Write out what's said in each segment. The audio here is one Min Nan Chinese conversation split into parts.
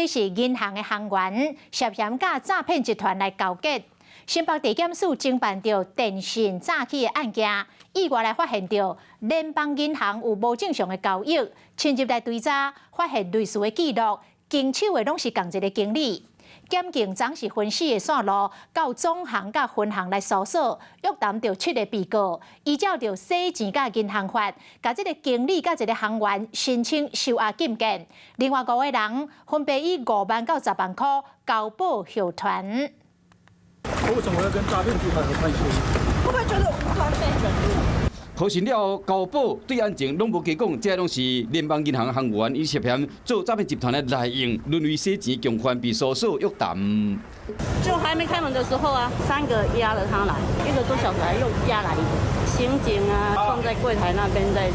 是銀行的行員涉嫌佮詐騙集團來勾結。新北地檢署偵辦著電信詐欺的案件，意外來發現著聯邦銀行有無正常的交易，深入來追查，發現類似的記錄，經手的攏是仝一个經理。檢警昨是分四个線路到總行佮分行來搜索，約談著七个被告，依照著洗錢佮銀行法，共這个經理佮一个行員申請收押禁見，另外五个人分別以5萬到10萬箍交保予還。為什麼會跟詐騙集團有關係？會不會覺得無端被捲入？核實了後，交保對案情攏無加講，這攏是聯邦銀行行員伊涉嫌做詐騙集團的內應，淪為洗錢共犯被搜索約談。就還沒開門的時候啊，三個押了他來，一個多小時又押來一個刑警啊，放在櫃檯那邊在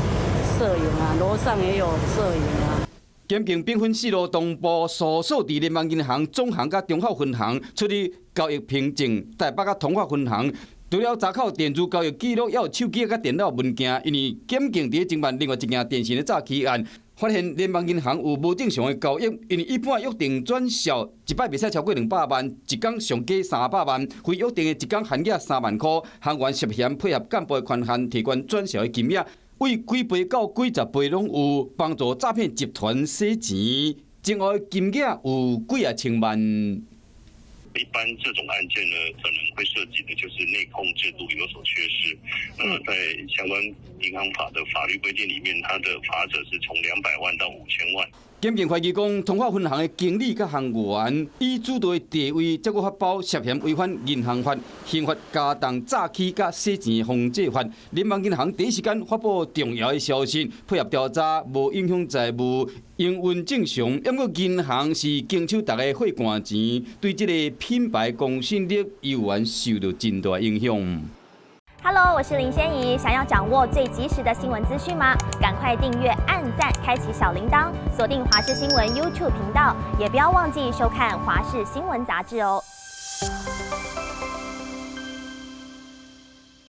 攝影啊，樓上也有攝影啊。檢警兵分四路同步搜索，佇聯邦銀行總行佮中孝分行出具交易憑證，台北佮通化分行。除了查扣電子交易記錄，也有手機佮電腦文件。因為檢警佇咧偵辦另外一件電信的詐欺案，發現聯邦銀行有無正常的交易。因為一般約定轉銷一擺袂使超過200萬，一工上加300萬，非約定的一工限額3萬箍。行員涉嫌配合幹部的權限提懸轉銷的金額，為幾倍到幾十倍攏有幫助詐騙集團洗錢，前後的金額有幾仔千萬。一般這種案件呢，可能會涉及的就是內控制度有所缺失。那麼在相關銀行法的法律規定裡面，它的罰則是從200萬到5000萬。檢警懷疑講，通化分行的經理佮行員以主導的地位，這閣發包涉嫌違反銀行法、刑法加重詐欺佮洗錢防制法。聯邦銀行第一時間發布重要的消息，配合調查，無影響財務營運正常。毋過銀行是經手逐家血汗錢，對這个品牌公信力猶原受著真大影響。 Hello，我是林仙怡。想要掌握最及時的新聞資訊嗎？趕快訂閱、按讚、開啟小鈴鐺，鎖定華視新聞 YouTube 頻道，也不要忘記收看華視新聞雜誌哦。